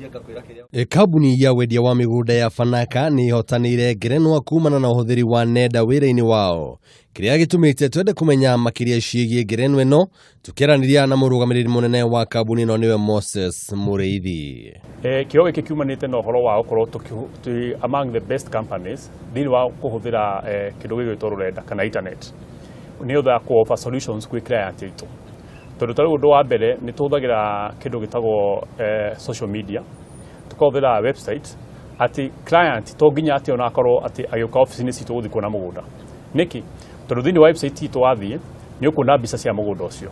Ngakũria ngakwĩra kĩrĩa. Kambuni ya wendia wa mĩgũnda ya Fanaka nĩ ĩhotanĩire ngerenwa kumana na ũhũthĩri wa nenda wĩra-inĩ wao, kĩrĩa gĩtũmĩte twende kũmenya makĩria ciĩgiĩ ngerenwa ĩno. Tũkĩaranĩria na mũrũgamĩrĩri mũnene wa kambuni ĩno, nĩwe Moses Mũrĩithi. Kĩo gĩkĩ kiumanĩte na ũhoro wa gũkorwo twĩ among the best companies thĩinĩ wa kũhũthĩra kĩndũ gĩgwĩtwo rũrenda kana internet nĩ ũndũ wa kũ offer solutions kwĩ client aitũ, tondũ ta rĩu ũndũ wa mbere nĩ tũhũthagĩra kĩndũ gĩtagwo social media, tũkahũthĩra website, atĩ client to nginya atĩ ona akorwo atĩ agĩũka ofici-inĩ citũ gũthiĩ kuona mũgũnda. Nĩkĩ? Tondũ thĩinĩ wa website itũ wathiĩ nĩ ũkuona mbica cia mũgũnda ũcio,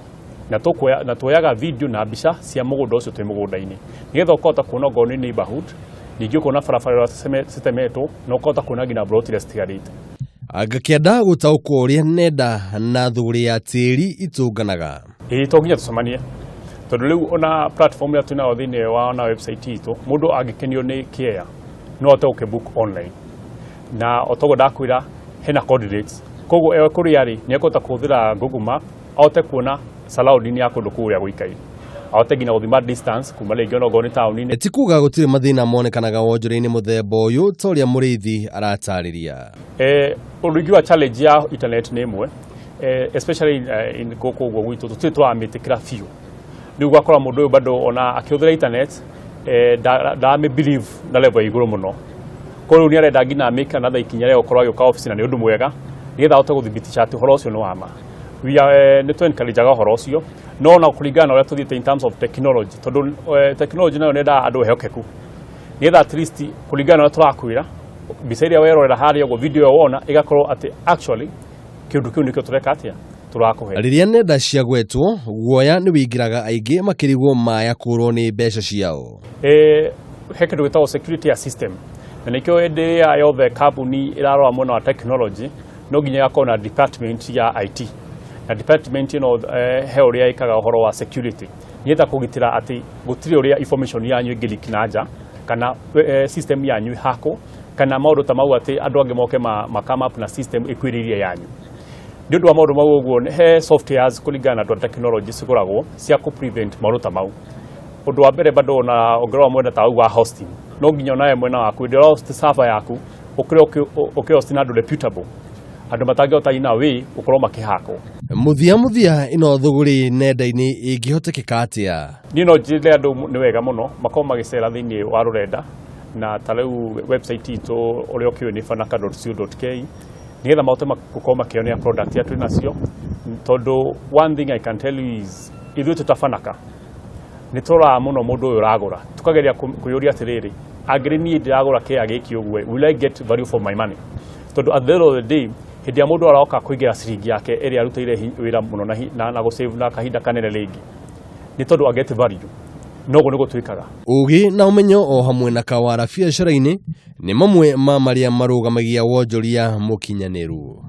na tũkuoya na tuoyaga video na mbica cia mũgũnda ũcio twĩ mũgũnda-inĩ, nĩgetha ũkahota kuona ongorwo nĩ neighborhood, ningĩ ũkona barabara ĩrĩa citemetwo, na ũkahota kuona nginya plot iria citigarĩte. Ngakĩenda gũtaũkwo ũrĩa nenda na thũgũrĩ ya tĩri itũnganaga. Ĩĩ, to nginya tũcemanie, tondũ rĩu ona platform ĩrĩa twĩnayo thĩinĩ wa ona website itũ, mũndũ angĩkenio nĩ kĩea no ahote gũkĩbook online, na o toguo ndakwĩra hena coordinates, koguo e kũrĩa arĩ nĩ ekũhota kũhũthĩra Google Map ahote kuona surrounding ya kũndũ kũu ũrĩa gũikaire, ahote nginya gũthima distance kuma rĩngĩ ona okorwo nĩ taũni-inĩ. Ti kuga gũtirĩ mathĩna monekanaga wonjoria-inĩ mũthemba ũyũ, ta ũrĩa Mũrĩithi aratarĩria. Ũndũ ingiuga challenge ya internet nĩ ĩmwe, especially in gũkũ ũguo gwitũ tũtirĩ tũramĩtĩkĩra biũ. Rĩu ũgakora mũndũ ũyũ bado ona akĩhũthĩra internet ndaramĩ believe na level ya igũrũ mũno. Koguo rĩu nĩ arenda nginya make another ikinya rĩa gũkorwo agĩũka ofici, na nĩ ũndũ mwega, nĩgetha ahote gũthibitisha atĩ ũhoro ũcio nĩ wa ma. We are, nĩ tũ encourage ũhoro ũcio, no ona kũringana na ũrĩa tũthiĩte in terms of technology, tondũ technology nayo nĩ yendaga andũ ehokeku, nĩgetha at least kũringana na ũrĩa tũrakwĩra, mbica ĩrĩa werorera harĩa ũguo, video ĩyo wona, ĩgakorwo atĩ actually kĩndũ kĩu nĩkĩo tũreka atĩa tũrakũhe. Rĩrĩa nenda ciagwetwo, guoya nĩ wĩingĩraga, aingĩ makĩrigwo maya kũrwo nĩ mbeca ciao. He kĩndũ gĩtagwo security ya system, na nĩkĩo hĩndĩ ĩrĩa yothe kambuni ĩrarora mwena wa technology no nginya ĩgakorwo na department ya IT, na department ĩno he ũrĩa ĩkaga ũhoro wa security, nĩgetha kũgitĩra atĩ gũtirĩ ũrĩa information yanyu ĩngĩ na nja, kana system yanyu ĩhakwo, kana maũndũ ta mau, atĩ andũ angĩ moke ma come up na system ĩkuhĩrĩirie yanyu. Nĩ ũndũ wa maũndũ mau ũguo, he softwares kũringana na andũ a technology cigũragwo cia kũ prevent maũndũ ta mau. Ũndũ wa mbere, bado ona ũngĩrora mwena ta wa hosting, no nginya onawe mwena waku hĩndĩ ĩrĩa host server yaku ũkĩrĩa ũkĩhost na andũ reputable, andũ matangĩhota in a way gũkorwo makĩhakwo. Mũthia mũthia, ĩno thũgũrĩ nenda-inĩ ĩngĩhotekeka atĩa? Niĩ no njĩre andũ nĩ wega mũno makorwo magĩcera thĩinĩ wa rũrenda, na ta rĩu website itũ ũrĩa ũkĩũĩ nĩ fanaka.co.ke, nĩgetha mahote gũkorwo makĩonea product iria twĩ nacio, tondũ one thing I can tell you is ithuĩ twĩ ta Fanaka nĩ tũroraga mũno mũndũ ũyũ ũragũra, tũkageria kwĩyũria atĩrĩrĩ, angĩrĩ niĩ ndĩragũra kĩea gĩkĩ ũguo, will I get value for my money? Tondũ at the end of the day, hĩndĩ ĩrĩa mũndũ aroka kũingĩra ciringi yake ĩrĩa arutĩire wĩra mũno na gũsave na kahinda kanene, rĩngĩ nĩ tondũ aget value, noguo nĩguo twĩkaga. Ũgĩ na ũmenyo o hamwe na kawara biacara-inĩ nĩ mamwe ma marĩa marũgamagia wonjoria mũkinyanĩru.